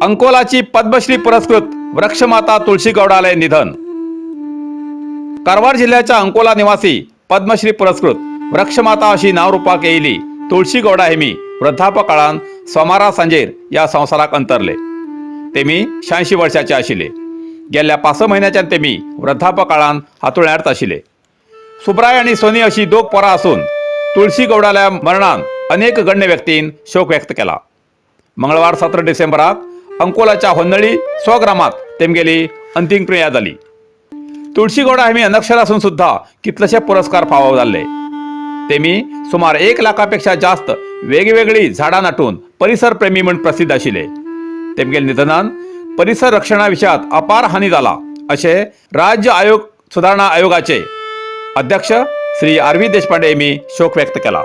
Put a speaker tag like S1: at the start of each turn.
S1: अंकोलाची पद्मश्री पुरस्कृत वृक्षमाता तुळशी गौडालय निधन. कारवार जिल्ह्याच्या अंकोला निवासी पद्मश्री पुरस्कृत वृक्षमाता अशी नावरूपाक येयली तुळशी गौडा हेमी वृद्धापकाळान सोमारा सांजेर या संवसाराक अंतरले. तेमी 86 वर्षाचे आशिल्ले. गेल्ल्या 5 म्हयन्याच्यान तेमी वृद्धापकाळान हातुळ्यांत आशिल्ले. सुब्राय आनी सोनी अशी दोग पोरां आसून तुळशी गौडाल्या मरणान अनेक गण्य व्यक्तीन शोक व्यक्त केला. मंगळवार 17 डिसेंबराक अंकोलाच्या होन्नळी स्वग्रामात तेमगेली अंतिमक्रिया जाली. तुळशी गौडा हेमी अनक्षर असून सुद्धा कितलेशे पुरस्कार फावो जाल्ले. तेमी सुमार 1 लाखापेक्षा जास्त वेगवेगळी झाडां नाटून परिसर प्रेमी म्हूण प्रसिद्ध आशिल्ले. तेमगेले निधनान परिसर रक्षणा विशयात अपार हानी जाला अशें राज्य आयोग सुधारणा आयोगाचे अध्यक्ष श्री आर व्ही देशपांडे यांनी शोक व्यक्त केला.